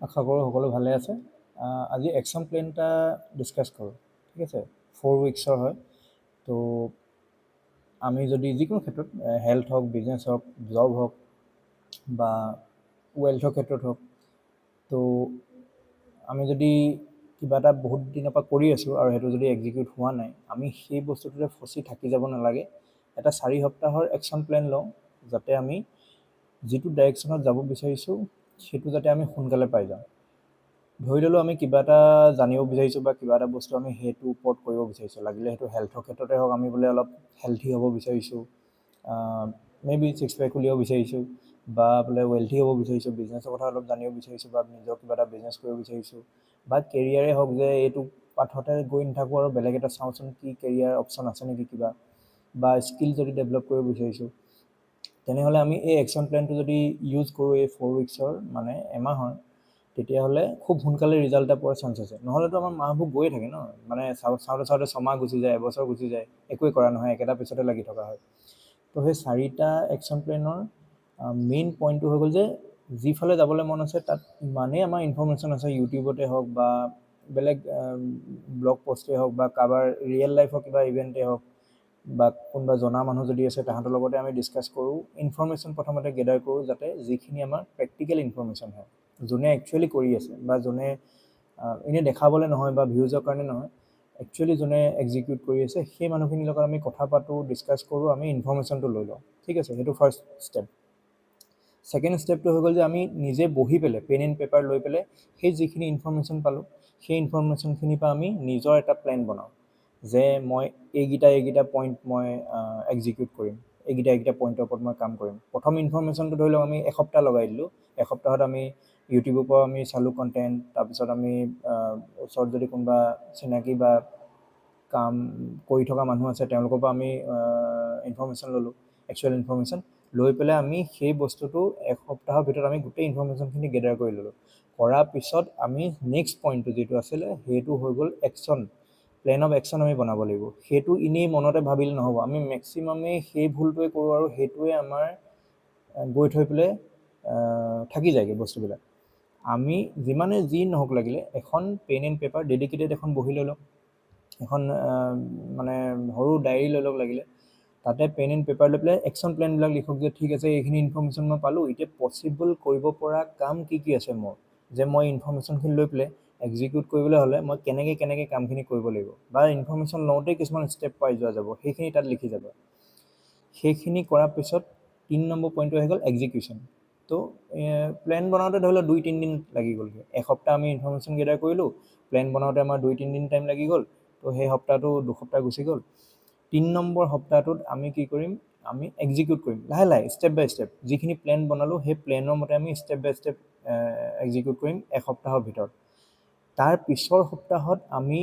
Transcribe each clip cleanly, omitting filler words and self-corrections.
আশা কৰোঁ সকলো ভালে আছে। আজি একশ্যন প্লেন এটা ডিছকাছ কৰোঁ, ঠিক আছে? 4 উইকছৰ হয়। তো আমি যদি যিকোনো ক্ষেত্ৰত, হেল্থ হওক, বিজনেছ হওক, জব হওক বা ৱেল্থৰ ক্ষেত্ৰত হওক, তো আমি যদি কিবা এটা বহুত দিনৰ পৰা কৰি আছোঁ আৰু সেইটো যদি এক্সিকিউট হোৱা নাই, আমি সেই বস্তুটোতে ফচি থাকি যাব নালাগে। এটা 4 সপ্তাহৰ একশ্যন প্লেন লওঁ, যাতে আমি যিটো ডাইৰেকশ্যনত যাব বিচাৰিছোঁ, সেইটো যাতে আমি সোনকালে পাই যাওঁ। ধৰি ল'লোঁ আমি কিবা এটা জানিব বিচাৰিছোঁ বা কিবা এটা বস্তু আমি সেইটোৰ ওপৰত কৰিব বিচাৰিছোঁ, লাগিলে সেইটো হেল্থৰ ক্ষেত্ৰতে হওক, আমি বোলে অলপ হেল্থি হ'ব বিচাৰিছোঁ, মে বি ছিক্স পেক উলিয়াব বিচাৰিছোঁ বা বোলে ৱেল্থি হ'ব বিচাৰিছোঁ, বিজনেছৰ কথা অলপ জানিব বিচাৰিছোঁ বা নিজৰ কিবা এটা বিজনেছ কৰিব বিচাৰিছোঁ বা কেৰিয়াৰে হওক, যে এইটো পাথতে গৈ নাথাকোঁ আৰু বেলেগ এটা চাওঁচোন কি কেৰিয়াৰ অপশ্যন আছে নেকি কিবা, বা স্কিল যদি ডেভেলপ কৰিব বিচাৰিছোঁ, তেনেহ'লে আমি এই একশ্যন প্লেনটো যদি ইউজ কৰোঁ, এই 4 উইকছৰ মানে এমাহৰ, তেতিয়াহ'লে খুব সোনকালে ৰিজাল্ট এটা পোৱাৰ চান্স আছে। নহ'লেতো আমাৰ মাহবোৰ গৈয়ে থাকে ন, মানে চাওঁতে চাওঁতে 6মাহ গুচি যায়, এবছৰ গুচি যায়, একোৱেই কৰা নহয়, একেটা পিছতে লাগি থকা হয়। তো সেই চাৰিটা একশ্যন প্লেনৰ মেইন পইণ্টটো হৈ গ'ল যে যিফালে যাবলৈ মন আছে, তাত ইমানেই আমাৰ ইনফৰ্মেশ্যন আছে, ইউটিউবতে হওক বা বেলেগ ব্লগ পষ্টেই হওক বা কাৰোবাৰ ৰিয়েল লাইফৰ কিবা ইভেণ্টেই হওক বা কোনোবা জনা মানুহ যদি আছে, তাহাঁতৰ লগতে আমি ডিছকাছ কৰোঁ, ইনফৰ্মেশ্যন প্ৰথমতে গেডাৰ কৰোঁ, যাতে যিখিনি আমাৰ প্ৰেক্টিকেল ইনফৰ্মেশ্যন হয়, যোনে একচুৱেলি কৰি আছে বা যোনে এনেই দেখাবলৈ নহয় বা ভিউজৰ কাৰণে নহয়, একচুৱেলি যোনে এক্সিকিউট কৰি আছে, সেই মানুহখিনিৰ লগত আমি কথা পাতোঁ, ডিছকাছ কৰোঁ, আমি ইনফৰ্মেশ্যনটো লৈ লওঁ, ঠিক আছে? সেইটো ফাৰ্ষ্ট ষ্টেপ। ছেকেণ্ড ষ্টেপটো হৈ গ'ল যে আমি নিজে বহি পেলাই, পেন এণ্ড পেপাৰ লৈ পেলাই, সেই যিখিনি ইনফৰ্মেশ্যন পালোঁ, সেই ইনফৰ্মেশ্যনখিনিৰ পৰা আমি নিজৰ এটা প্লেন বনাওঁ যে মই এইকেইটা এইকেইটা পইণ্ট মই এক্সিকিউট কৰিম, এইকেইটা এইকেইটা পইণ্টৰ ওপৰত মই কাম কৰিম। প্ৰথম ইনফৰ্মেশ্যনটো ধৰি লওক আমি এসপ্তাহ লগাই দিলোঁ। এসপ্তাহত আমি ইউটিউবৰ পৰাও আমি চালোঁ কণ্টেণ্ট, তাৰপিছত আমি ওচৰত যদি কোনোবা চিনাকি বা কাম কৰি থকা মানুহ আছে, তেওঁলোকৰ পৰা আমি ইনফৰ্মেশ্যন ল'লোঁ। একচুৱেল ইনফৰ্মেশ্যন লৈ পেলাই আমি সেই বস্তুটো এসপ্তাহৰ ভিতৰত আমি গোটেই ইনফৰ্মেশ্যনখিনি গেডাৰ কৰি ল'লোঁ। কৰাৰ পিছত আমি নেক্সট পইণ্টটো যিটো আছিলে, সেইটো হৈ গ'ল একশ্যন, প্লেন অফ একশ্যন আমি বনাব লাগিব। সেইটো এনেই মনতে ভাবিলে নহ'ব। আমি মেক্সিমামেই সেই ভুলটোৱে কৰোঁ আৰু সেইটোৱে আমাৰ গৈ থৈ পেলাই থাকি যায়গৈ বস্তুবিলাক। আমি যিমানে যি নহওক লাগিলে, এখন পেন এণ্ড পেপাৰ ডেডিকেটেড এখন বহি লৈ লওক, এখন মানে সৰু ডায়েৰী লৈ লওক লাগিলে, তাতে পেন এণ্ড পেপাৰ লৈ পেলাই একশ্যন প্লেনবিলাক লিখক যে ঠিক আছে, এইখিনি ইনফৰ্মেশ্যন মই পালোঁ, এতিয়া পচিবল কৰিব পৰা কাম কি কি আছে মোৰ, যে মই ইনফৰ্মেশ্যনখিনি লৈ পেলাই এক্সিকিউট কৰিবলৈ হ'লে মই কেনেকৈ কেনেকৈ কামখিনি কৰিব লাগিব বা ইনফৰ্মেশ্যন লওঁতেই কিছুমান ষ্টেপ পাই যোৱা যাব, সেইখিনি তাত লিখি যাব। সেইখিনি কৰাৰ পিছত 3 নম্বৰ পইণ্টটো আহি গ'ল এক্সিকিউশ্যন। তো প্লেন বনাওঁতে ধৰি লওক 2-3 দিন লাগি গ'লগৈ। এসপ্তাহ আমি ইনফৰ্মেশ্যন গেডাৰ কৰিলোঁ, প্লেন বনাওঁতে আমাৰ 2-3 দিন টাইম লাগি গ'ল। তো সেই সপ্তাহটো 2 সপ্তাহ গুচি গ'ল। 3 নম্বৰ সপ্তাহটোত আমি কি কৰিম? আমি এক্সিকিউট কৰিম লাহে লাহে, ষ্টেপ বাই ষ্টেপ। যিখিনি প্লেন বনালোঁ, সেই প্লেনৰ মতে আমি ষ্টেপ বাই ষ্টেপ এক্সিকিউট কৰিম এসপ্তাহৰ ভিতৰত। তাৰ পিছৰ সপ্তাহত আমি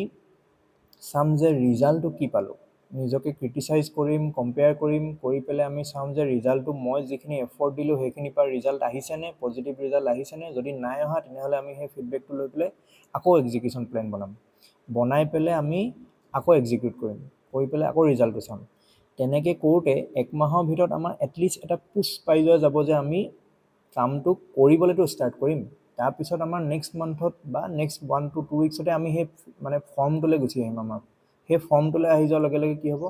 চাম যে ৰিজাল্টটো কি পালোঁ। নিজকে ক্ৰিটিচাইজ কৰিম, কম্পেয়াৰ কৰিম, কৰি পেলাই আমি চাম যে ৰিজাল্টটো মই যিখিনি এফৰ্ট দিলোঁ, সেইখিনিৰ পৰা ৰিজাল্ট আহিছেনে, পজিটিভ ৰিজাল্ট আহিছেনে। যদি নাই অহা, তেনেহ'লে আমি সেই ফিডবেকটো লৈ পেলাই আকৌ এক্সিকিউশ্যন প্লেন বনাম। বনাই পেলাই আমি আকৌ এক্সিকিউট কৰিম, কৰি পেলাই আকৌ ৰিজাল্টটো চাম। তেনেকৈ কৰোঁতে এক মাহৰ ভিতৰত আমাৰ এটলিষ্ট এটা পুছ পাই যোৱা যাব যে আমি কামটো কৰিবলৈতো ষ্টাৰ্ট কৰিম। তাৰপিছত আমাৰ নেক্সট মান্থত বা নেক্সট 1 টু 2 উইকছতে আমি সেই মানে ফৰ্মটোলৈ গুচি আহিম। আমাৰ সেই ফৰ্মটোলৈ আহি যোৱাৰ লগে লগে কি হ'ব?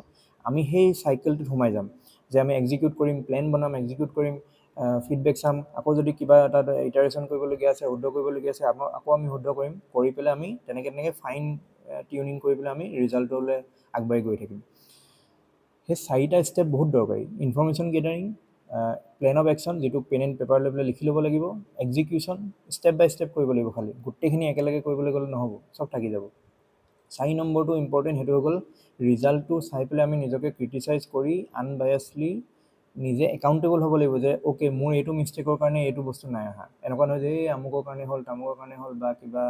আমি সেই চাইকেলটোত সোমাই যাম যে আমি এক্সিকিউট কৰিম, প্লেন বনাম, এক্সিকিউট কৰিম, ফিডবেক চাম, আকৌ যদি কিবা এটা ইটাৰেশ্যন কৰিবলগীয়া আছে, শুদ্ধ কৰিবলগীয়া আছে, আকৌ আমি শুদ্ধ কৰিম। কৰি পেলাই আমি তেনেকৈ তেনেকৈ ফাইন টিউনিং কৰি পেলাই আমি ৰিজাল্টটোলৈ আগবাঢ়ি গৈ থাকিম। সেই চাৰিটা ষ্টেপ বহুত দৰকাৰী: information gathering, plan of action, যিটো পেন এণ্ড পেপাৰ লৈ পেলাই লিখি ল'ব লাগিব, এক্সিকিউশ্যন ষ্টেপ বাই ষ্টেপ কৰিব লাগিব, খালি গোটেইখিনি একেলগে কৰিবলৈ গ'লে নহ'ব, চব থাকি যাব। 4 নম্বৰটো ইম্পৰ্টেণ্ট, সেইটো হৈ গ'ল ৰিজাল্টটো চাই পেলাই আমি নিজকে ক্ৰিটিচাইজ কৰি আনবায়াছলি নিজে একাউণ্টেবল হ'ব লাগিব যে অ'কে, মোৰ এইটো মিষ্টেকৰ কাৰণে এইটো বস্তু নাই অহা। এনেকুৱা নহয় যে এই আমুকৰ কাৰণে হ'ল, তামুকৰ কাৰণে হ'ল বা কিবা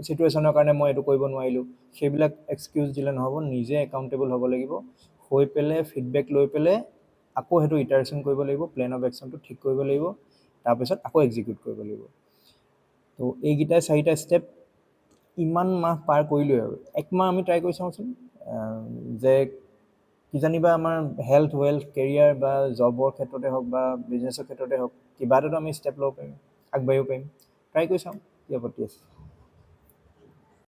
চিটুৱেশ্যনৰ কাৰণে মই এইটো কৰিব নোৱাৰিলোঁ, সেইবিলাক এক্সকিউজ দিলে নহ'ব। নিজে একাউণ্টেবল হ'ব লাগিব, হৈ পেলাই ফিডবেক লৈ পেলাই আকৌ সেইটো ইটাৰেশ্যন কৰিব লাগিব, প্লেন অফ একশ্যনটো ঠিক কৰিব লাগিব, তাৰপিছত আকৌ এক্সিকিউট কৰিব লাগিব। তো এইকেইটাই চাৰিটা ষ্টেপ। ইমান মাহ পাৰ কৰিলোৱে আৰু এক মাহ আমি ট্ৰাই কৰি চাওঁচোন যে কিজানিবা আমাৰ হেল্থ, ৱেল্থ, কেৰিয়াৰ বা জবৰ ক্ষেত্ৰতে হওক বা বিজনেছৰ ক্ষেত্ৰতে হওক, কিবা এটাতো আমি ষ্টেপ ল'ব পাৰিম, আগবাঢ়িব পাৰিম। ট্ৰাই কৰি চাওঁ, কি আপত্তি আছে?